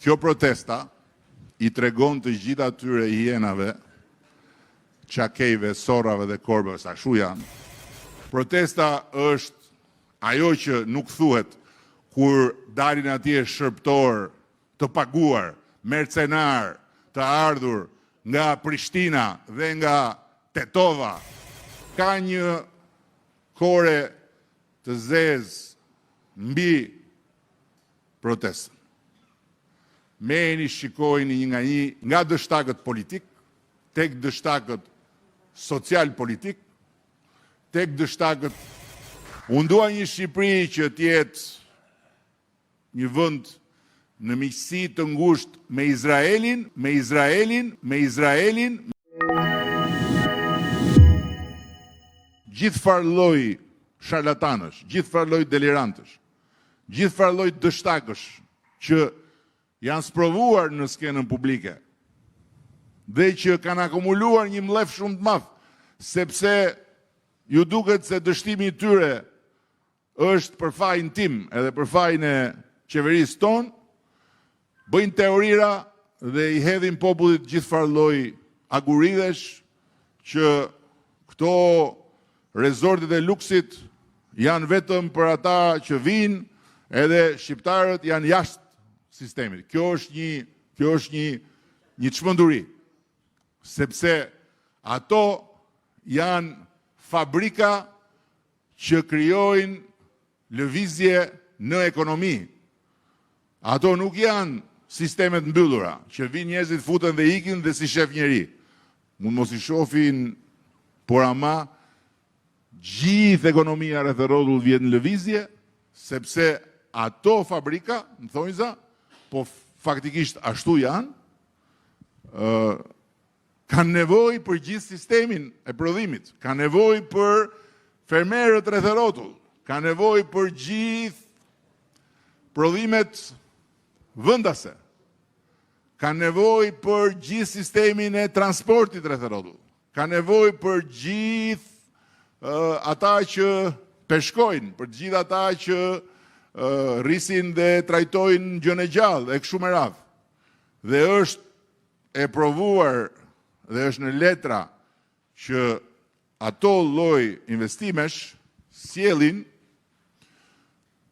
Kjo protesta i tregon të gjithë atyre hienave, çakejve, sorrave dhe korbave, se ashtu janë. Protesta është ajo që nuk thuhet kur dalin atje shërbëtorë të paguar, mercenarë të ardhur nga Prishtina dhe nga Tetova. Ka një kore të zezë mbi protestën. Merrni shikojini një nga një, nga dështakët politikë, tek dështakët social politikë, tek dështakët. Unë dua një Shqipëri që të jetë një vend në miqësi të ngushtë me Izraelin, me Izraelin, me Izraelin. Gjithfarë lloj sharlatanësh, gjithfarë lloj delirantësh, gjithfarë lloj dështakësh që janë sprovuar në skenën publike dhe që kanë akumuluar një mllef shumë të madh, sepse ju duket se dështimi i tyre është për fajin tim edhe për fajin e qeverisë tonë, bëjnë teorira dhe i hedhin popullit gjithfarë lloj aguridhesh që këto rezortet e luksit janë vetëm për ata që vijnë edhe shqiptarët janë jashtë sistemit. Kjo është një, kjo është një, një çmenduri, sepse ato janë fabrika që krijojnë lëvizje në ekonomi. Ato nuk janë sisteme të mbyllura, që vijnë njerëzit futen dhe ikin dhe s'i shef njeri. Mund mos i shofin, por ama gjithë ekonomia rreth e rrotull vihet në lëvizje, sepse ato fabrika, në thonjza, po faktikisht ashtu janë, ë kanë nevojë për gjithë sistemin e prodhimit, kanë nevojë për fermerët rreth e rrotull, kanë nevojë për gjithë prodhimet vendase, kanë nevojë për gjithë sistemin e transportit rreth e rrotull, kanë nevojë për gjithë ata që peshkojnë, për gjithë ata që rrisin dhe trajtojnë gjënë e gjallë, e kështu me radhë. Dhe është e provuar dhe është në letra që ato lloj investimesh sjellin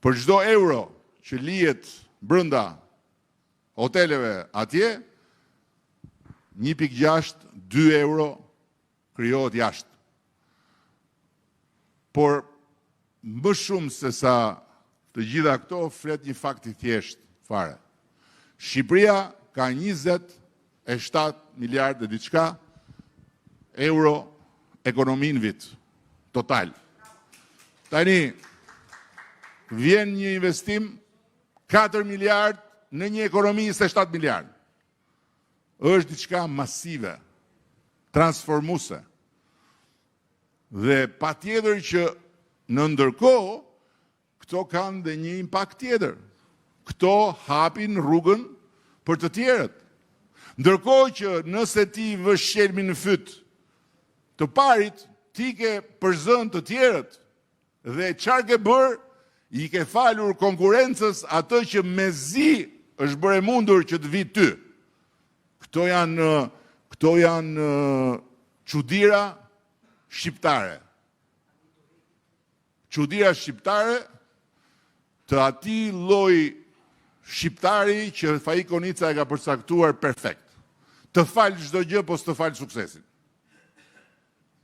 për çdo euro që lihet brenda hoteleve atje, 1.6, 2 euro krijohet jashtë. Por më shumë se sa të gjitha këto flet një fakt i thjeshtë fare. Shqipëria ka 27 miliardë e diçka euro ekonomi në vit, total. Tani, vjen një investim 4 miliardë në një ekonomi 27 miliardë. Është diçka masive, transformuese. Dhe patjetër që në ndërkohë, këto kanë dhe një impakt tjetër. Këto hapin rrugën për të tjerët. Ndërkohë që nëse ti vë shqelmin në fyt të parit, ti ke përzënë të tjerët. Dhe çfarë ke bërë? I ke falur konkurrencës atë që mezi është bërë e mundur që të vijë ty. Këto janë këto janë çudira shqiptare. Çudira shqiptare të atij lloj shqiptari që Faik Konica e ka përcaktuar perfekt. Të fal çdo gjë, po s'të fal suksesin.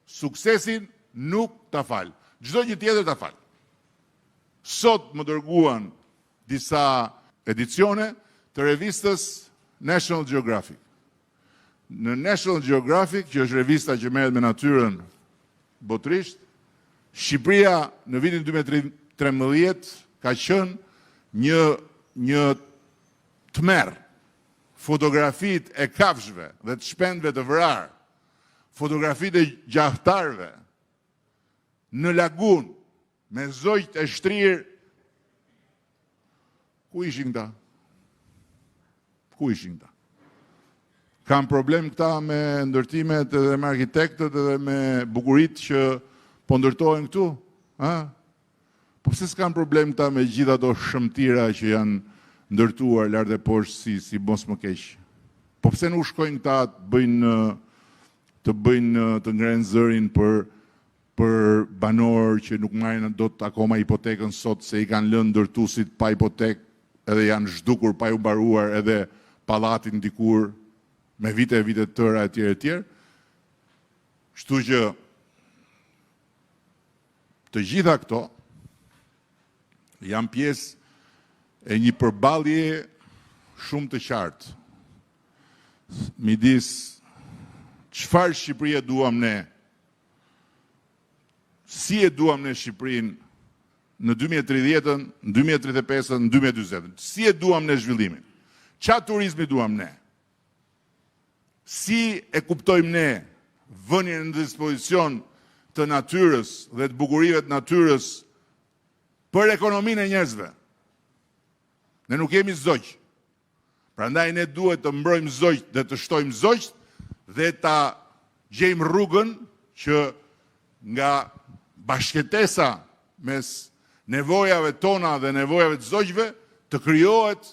Suksesin nuk ta fal. Çdo gjë tjetër ta fal. Sot më dërguan disa edicione të revistës National Geographic. Në National Geographic, që është revista që merret me natyrën botërisht, Shqipëria në vitin 2013 ka qenë një një tmerr. Fotografitë e kafshëve dhe të shpendëve të vrarë Fotografitë e gjahtarëve në lagunë me zogjtë e shtrirë ku ishin këta? Ku ishin këta? Kanë problem këta me ndërtimet edhe me arkitektët edhe me bukuritë që po ndërtohen këtu? Ha? Po pse s'kanë problem këta me gjithë ato shëmtira që janë ndërtuar lart e poshtë si si mos më keq. Po pse nuk shkojnë këta të bëjnë të bëjnë të ngrenë zërin për për banorë që nuk marrin dot akoma hipotekën sot se i kanë lënë ndërtuesit pa hipotekë edhe janë zhdukur pa ju mbaruar edhe pallatin dikur me vite e vite të tëra etj etj. Kështu që të gjitha këto janë pjesë e një përballje shumë të qartë midis çfarë Shqipërie duam ne, si e duam ne Shqipërinë në 2030-ën, në 2035-ën, në 2040-ën, si e duam ne zhvillimin, ça turizmi duam ne, Si e kuptojmë ne vënien në dispozicion të natyrës dhe të bukurive të natyrës për ekonominë e njerëzve? Ne nuk jemi zogj. Prandaj ne duhet të mbrojmë zogjtë dhe të shtojmë zogjtë dhe ta gjejmë rrugën që nga bashkëjetesa mes nevojave tona dhe nevojave të zogjve të krijohet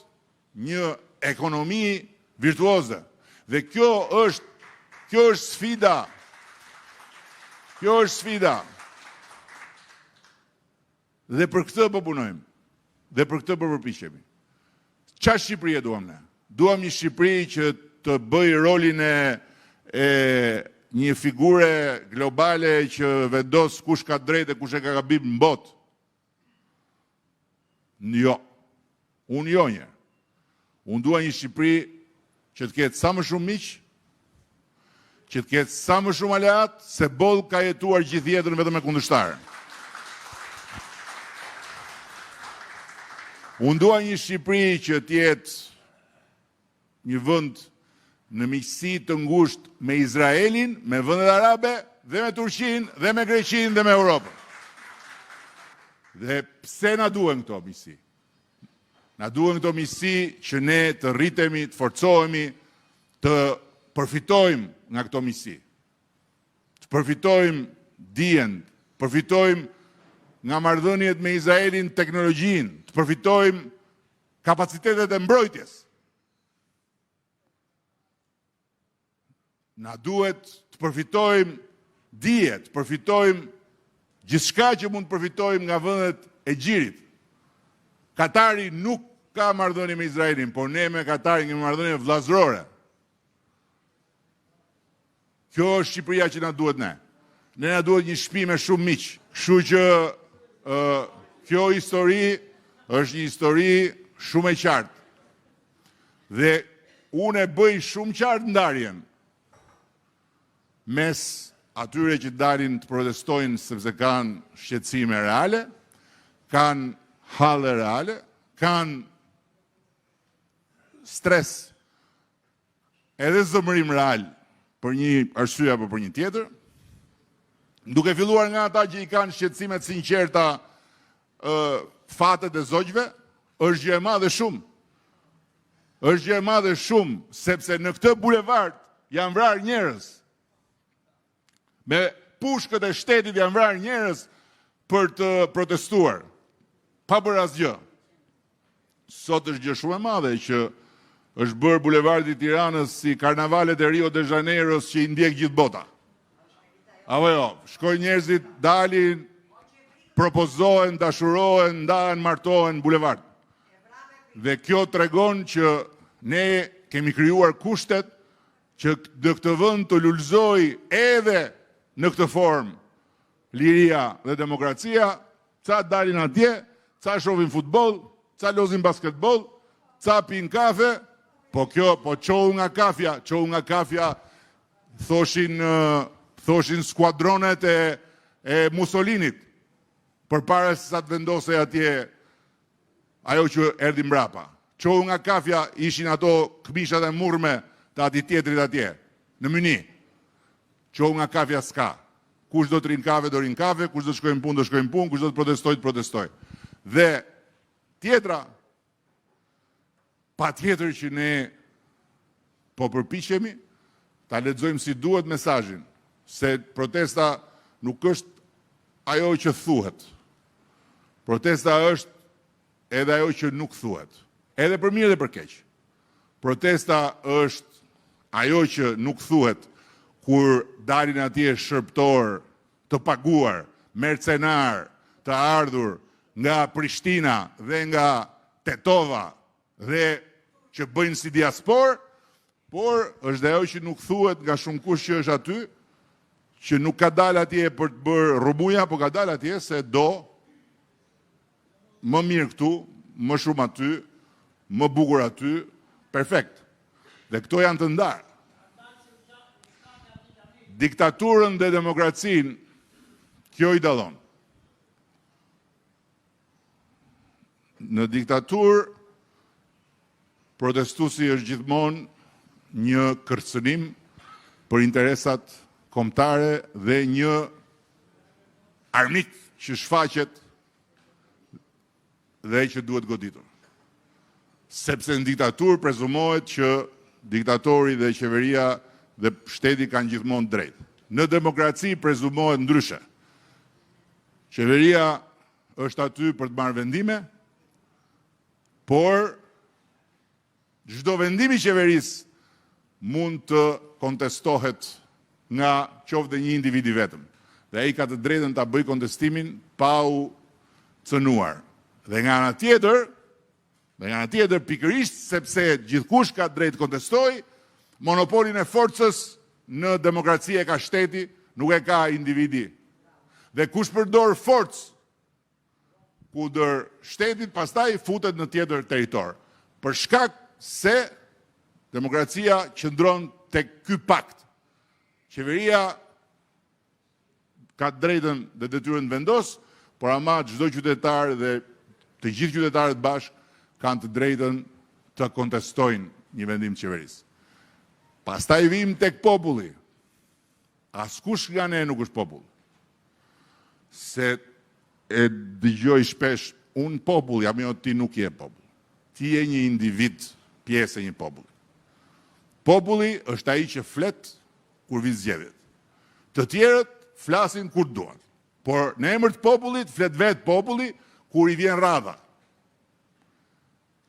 një ekonomi virtuoze. Dhe kjo është kjo është sfida. Kjo është sfida. Dhe për këtë po punojmë. Dhe për këtë po përpiqemi. Ça Shqipërie duam ne? Duam një Shqipëri që të bëjë rolin e e një figure globale që vendos kush ka drejtë e kush e ka gabim në botë. Jo. Unë jo një. Unë dua një Shqipëri që të ketë sa më shumë miq, që të ketë sa më shumë aleatë, se boll ka jetuar gjithë jetën vetëm me kundërshtarë. Unë dua një Shqipëri që të jetë një vend në miqësi të ngushtë me Izraelin, me vendet arabe dhe me Turqinë dhe me Greqinë dhe me Europën. Dhe pse na duhen këto miqësi? Na duhen këto miqësi që ne të rritemi, të forcohemi, të përfitojmë nga këto miqësi. Të përfitojmë dijen, të përfitojmë nga marrëdhëniet me Izraelin teknologjinë, të përfitojmë kapacitetet e mbrojtjes. Na duhet të përfitojmë dije, të përfitojmë gjithçka që mund të përfitojmë nga vendet e gjirit. Katari nuk ka marrëdhënie me Izraelin, por ne me Katarin kemi marrëdhënie vëllazërore. Kjo është Shqipëria që na duhet ne. Ne na duhet një shtëpi me shumë miq. Kështu që ë kjo histori është një histori shumë e qartë. Dhe unë e bëj shumë qartë ndarjen mes atyre që dalin të protestojnë sepse kanë shqetësime reale, kanë halle reale, kanë stres edhe zemërim real për një arsye apo për një tjetër, duke filluar nga ata që i kanë shqetësime të sinqerta ë fatet e zogjve, është gjë e madhe shumë. Është gjë e madhe shumë sepse në këtë bulevard janë vrarë njerëz. Me pushkët e shtetit janë vrarë njerëz për të protestuar, pa bërë asgjë. Sot është gjë shumë e madhe që është bërë bulevardi i Tiranës si karnavalet e Rio de Janeiros që i ndjek gjithë bota. Apo jo, shkojnë njerëzit, dalin, propozohen, dashurohen, ndahen, martohen në bulevard. Dhe kjo tregon që ne kemi krijuar kushtet që në këtë vend të lulëzojë edhe në këtë formë liria dhe demokracia, ca dalin atje, ca shohin futboll, ca lozin basketboll, ca pinë kafe, po kjo, po çohu nga kafja, çohu nga kafja, thoshin, thoshin skuadronet e, e Mussolinit, përpara se sa të vendosej atje Ajo që erdhi mbrapa. Çohu nga kafja ishin ato këmishat e murrme të atij tjetrit atje, në Mynih. Çohu nga kafja s'ka. Kush do të rrijë në kafe do rrijë në kafe, kush do të shkojë në punë do shkojë në punë, kush do të protestojë të protestojë. Dhe tjetra, patjetër që ne po përpiqemi ta lexojmë si duhet mesazhin, se protesta nuk është ajo që thuhet. Protesta është edhe ajo që nuk thuhet. Edhe për mirë dhe për keq. Protesta është ajo që nuk thuhet kur dalin atje shërbëtorë të paguar, mercenarë të ardhur nga Prishtina dhe nga Tetova dhe që bëjnë si diasporë, por është dhe ajo që nuk thuhet nga shumëkush që është aty, që nuk ka dalë atje për të bërë rrëmuja, po ka dalë atje se do më mirë këtu, më shumë aty, më bukur aty, perfekt. Dhe këto janë të ndarë. Diktaturën dhe demokracinë, kjo i dallon. Në diktaturë, protestuesi është gjithmonë një kërcënim për interesat kombëtare dhe një armik që shfaqet dhe që duhet goditur. Sepse në diktaturë prezumohet që diktatori dhe qeveria dhe shteti kanë gjithmonë drejt. Në demokraci prezumohet ndryshe. Qeveria është aty për të marrë vendime, por çdo vendim i qeverisë mund të kontestohet nga qoftë dhe një individ i vetëm. Dhe ai ka të drejtën ta bëjë kontestimin pa u cënuar. Dhe nga ana tjetër, dhe nga ana tjetër pikërisht sepse gjithkush ka të drejtë të kontestojë, monopolin e forcës në demokraci e ka shteti, nuk e ka individi. Dhe kush përdor forcë kundër shtetit, pastaj futet në tjetër territor. Për shkak se demokracia qëndron tek ky pakt. Qeveria ka të drejtën dhe detyrën të vendosë, por ama çdo qytetar dhe të gjithë qytetarët bashkë kanë të drejtën të kontestojnë një vendim të qeverisë. Pastaj vijmë tek populli. Askush nga ne nuk është popull. Se e dëgjoj shpesh, unë popull jam, jo ti nuk je popull. Ti je një individ, pjesë e një populli. Populli është ai që flet kur vijnë zgjedhjet. Të tjerët flasin kur duan. Por në emër të popullit flet vetë populli kur i vjen radha.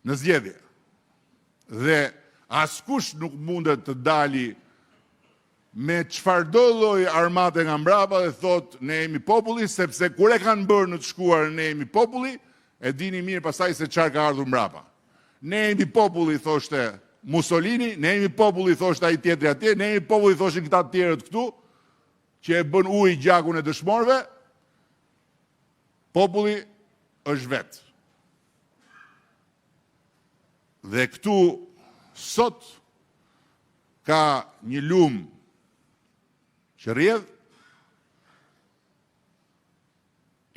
Në zgjedhje. Dhe askush nuk mundet të dali me çfarëdo lloj armate nga mbrapa dhe thotë ne jemi populli, sepse kur e kanë bërë në të shkuarën ne jemi populli, e dini mirë pastaj se çfarë ka ardhur mbrapa. Ne jemi populli, thoshte Mussolini, ne jemi populli, thoshte ai tjetri atje, ne jemi populli, thoshin këta të tjerët këtu, që e bën ujë gjakun e dëshmorëve. Populli është vetë. Dhe këtu sot ka një lumë që rrjedh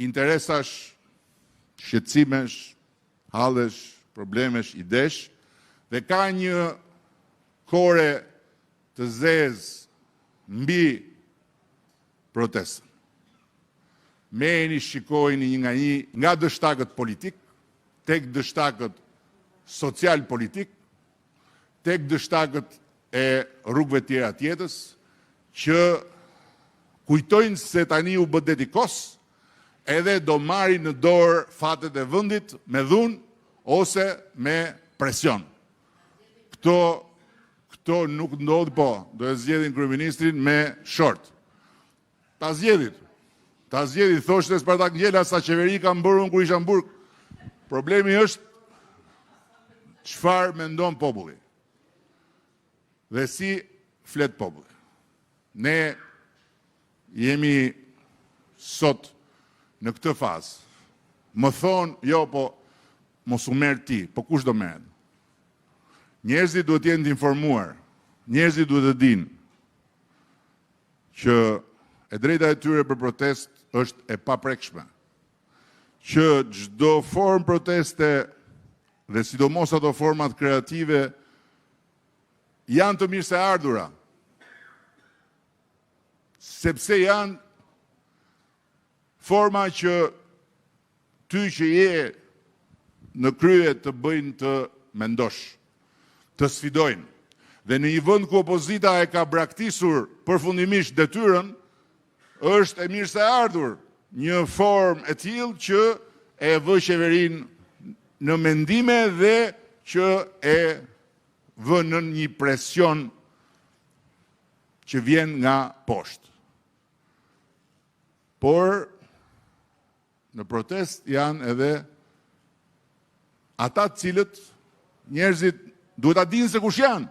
interesash, shqetësimesh, hallesh, problemesh, idesh dhe ka një kore të zezë mbi protestën. Merreni shikojini një nga një nga dështakët politik, tek dështakët social politik, tek dështakët e rrugëve tjera të jetës, që kujtojnë se tani u bë deti kos, edhe do marrin në dorë fatet e vendit me dhunë ose me presion. Këto, këto nuk ndodh, po, do e zgjedhin kryeministrin me short. Ta zgjedhin. Ta zgjedhin, thoshte Spartak Ngjela sa qeveri kam bërë unë kur isha në burg. Problemi është çfarë mendon populli dhe si flet populli. Ne jemi sot në këtë fazë. Më thonë, jo, po mos u merr ti, po kush do merret? Njerëzit duhet të jenë të informuar. Njerëzit duhet të dinë që e drejta e tyre për protestë është e paprekshme. Që çdo formë proteste dhe sidomos ato format kreative janë të mirëseardhura, sepse janë forma që ty që je në krye të bëjnë të mendosh, të sfidojnë. Dhe në një vend ku opozita e ka braktisur përfundimisht detyrën, është e mirëseardhur një formë e tillë që e vë qeverinë në mendime dhe që e vë nën një presion që vjen nga poshtë. Por në protestë janë edhe ata të cilët njerëzit duhet ta dinë se kush janë.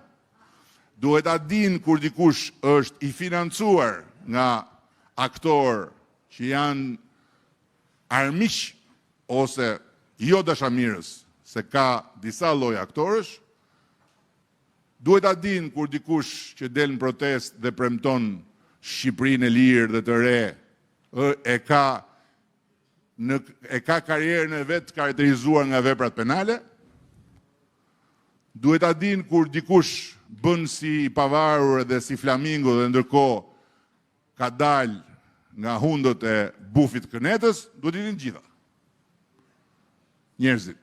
Duhet ta dinë kur dikush është i financuar nga aktorë që janë armiq ose jo dashamirës, se ka disa lloj aktorësh, duhet ta dinë kur dikush që del në protestë dhe premton Shqipërinë e lirë dhe të re, e ka në e ka karrierën e vet të karakterizuar nga veprat penale, duhet ta dinë kur dikush bën si i pavarur dhe si flamingo dhe ndërkohë ka dalë nga hundët e bufit të kënetës, duhet t'i dinë të gjitha. Njerëzit.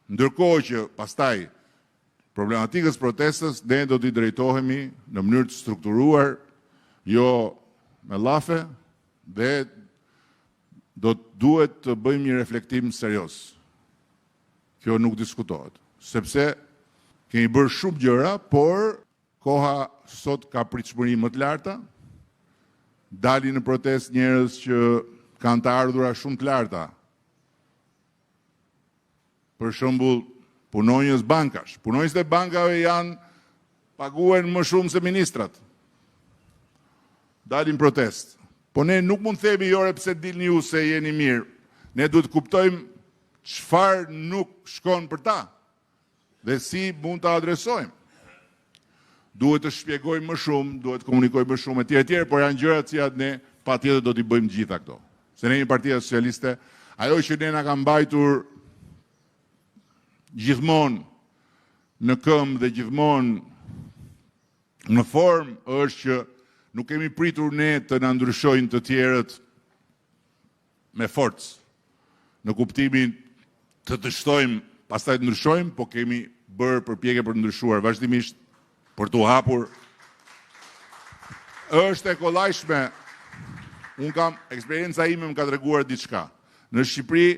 Ndërkohë që pastaj problematikës protestës ne do t'i drejtohemi në mënyrë të strukturuar, jo me llafe dhe do të duhet të bëjmë një reflektim serioz. Kjo nuk diskutohet, sepse kemi bërë shumë gjëra, por koha sot ka pritshmëri më të larta. Dalin në protestë njerëz që kanë të ardhura shumë të larta. Për shembull, punonjës bankash. Punonjësit e bankave janë paguhen më shumë se ministrat. Dalin në protestë. Po ne nuk mund të themi jo re pse dilni ju se jeni mirë. Ne duhet të kuptojmë çfarë nuk shkon për ta dhe si mund ta adresojmë. Duhet të shpjegojmë më shumë, duhet të komunikojmë më shumë etj etj, por janë gjëra të cilat ne patjetër do t'i bëjmë të gjitha këto. Se ne jemi Partia Socialiste, ajo që ne na ka mbajtur gjithmonë në këmbë dhe gjithmonë në formë është që nuk kemi pritur ne të na ndryshojnë të tjerët me forcë, në kuptimin të dështojmë, pastaj të ndryshojmë, po kemi bërë përpjekje për të ndryshuar vazhdimisht, për t'u hapur. Është e kollajshme. Unë kam eksperienca ime më ka treguar diçka. Në Shqipëri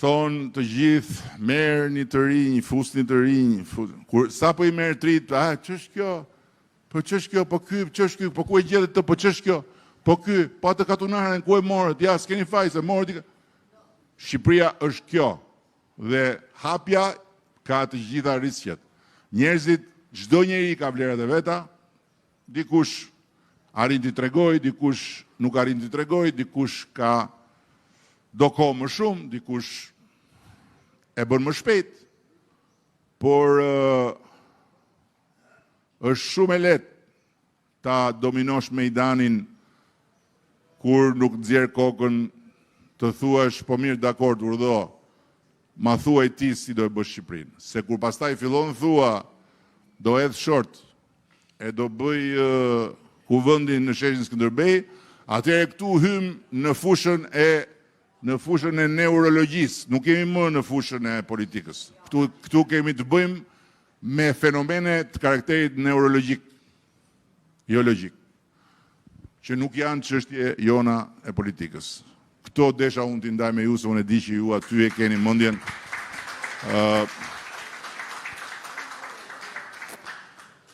thonë të gjithë merrni të rinj, fusni të rinj, fus... kur sapo i merr të rinjtë, a ç'është kjo? Po ç'është kjo? Po ky, ç'është ky? Po ku e gjetët këtë? Po ç'është kjo? Po ky, po atë katunaren ku e morët? Ja, s'keni faj se morët. Shqipëria është kjo dhe hapja ka të gjitha risqet. Njerëzit, çdo njeri ka vlerat e veta, dikush arrin t'i tregojë, dikush nuk arrin t'i tregojë, dikush ka do kohë më shumë, dikush e bën më shpejt, por është shumë e lehtë ta dominosh mejdanin kur nuk nxjerr kokën të thuash po mirë dakord urdhëro, ma thuaj ti si do e bësh Shqipërinë. Se kur pastaj fillon thua do hedh short e do bëj kuvendin në sheshin Skënderbej, atëherë këtu hym në fushën e në fushën e neurologjisë, nuk jemi më në fushën e politikës. Këtu këtu kemi të bëjmë me fenomene të karakterit neurologjik, jo logjik, që nuk janë çështje jona e politikës. Këto desha unë t'i ndaj me ju, se unë e di që ju aty e keni mendjen. Uh,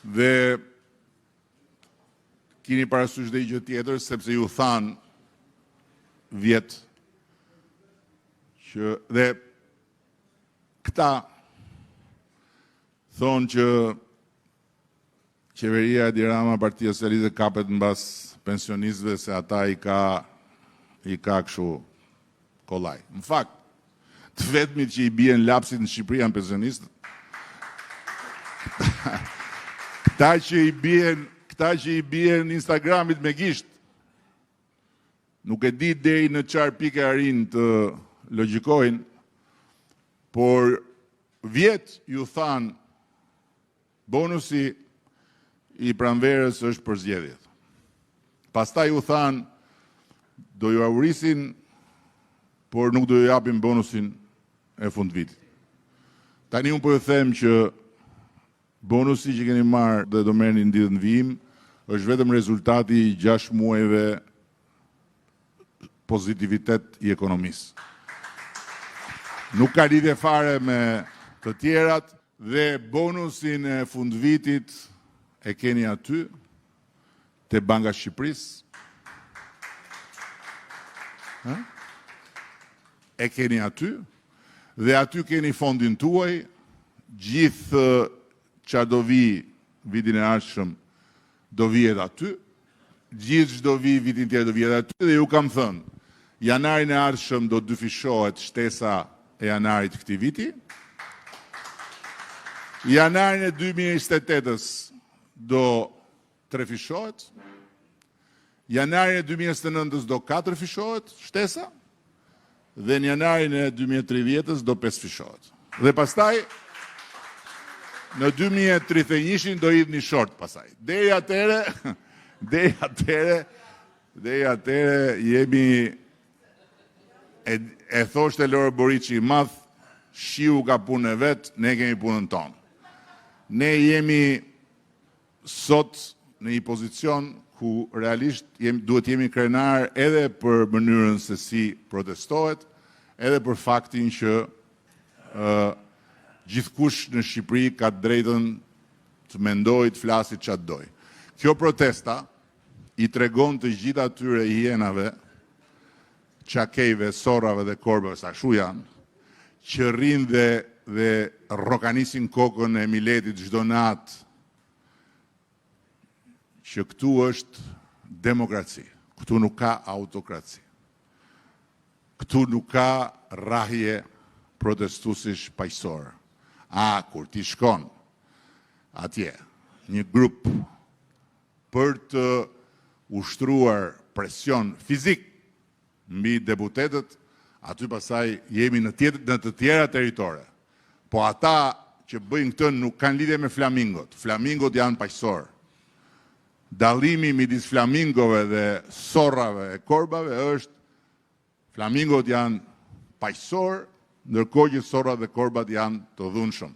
dhe kini parasysh dhe një gjë tjetër, sepse ju thanë vjet që dhe Këta thonë që qeveria Edi Rama, Partia Socialiste kapet mbas pensionistëve se ata i ka i ka kështu kollaj. Në fakt, të vetmit që i bien lapsit në Shqipëri janë pensionistët. Këta që i bien, këta që i bien Instagramit me gisht, Nuk e di deri në çfarë pike arrijnë të logjikojnë, por vjet ju thanë bonusi i pranverës është për zgjedhjet. Pastaj ju thanë do ju urisim, por nuk do ju japim bonusin e fundvitit. Tani unë po ju them që Bonusi që keni marrë dhe do merrni në ditët në vijim është vetëm rezultati i 6 muajve pozitivitet i ekonomisë. Nuk ka lidhje fare me të tjerat dhe bonusin e fundvitit e keni aty te Banka e Shqipërisë. Ë? E keni aty dhe aty keni fondin tuaj, gjithë ça do vi vitin e ardhshëm do vihet aty, gjithë ç'do vi vitin tjetër do vihet aty dhe ju kam thënë, janarin e ardhshëm do dyfishohet shtesa e janarit të këtij viti. Janarin e 2028-ës do trefishohet. Janarin e 2029-ës do katërfishohet shtesa dhe në janarin e 2030-ës do pesëfishohet. Dhe pastaj në 2031-shin do hidhni short pastaj. Deri atëherë, deri atëherë, deri atëherë jemi e, e thoshte Loro Boriçi i madh, shiu ka punën e vet, ne kemi punën tonë. Ne jemi sot në një pozicion ku realisht jem, duhet jemi krenar edhe për mënyrën se si protestohet, edhe për faktin që ë gjithkush në Shqipëri ka të drejtën të mendojë, të flasi ça të dojë. Kjo protesta i tregon të gjitha atyre hienave, çakejve, sorrave dhe korbave, sa shu janë, që rrinë dhe, dhe rrokanisin kokën e miletit çdo natë që këtu është demokraci, këtu nuk ka autokraci. Këtu nuk ka rrahje protestuesish paqësor. A, kur ti shkon atje, një grup për të ushtruar presion fizik mbi deputetët, aty pastaj jemi në tjetër në të tjera territore. Po ata që bëjnë këtë nuk kanë lidhje me flamingot. Flamingot janë paqësor. Dallimi midis flamingove dhe sorrave e korbave është flamingot janë paqësor, ndërkohë që sorrat dhe korbat janë të dhunshëm.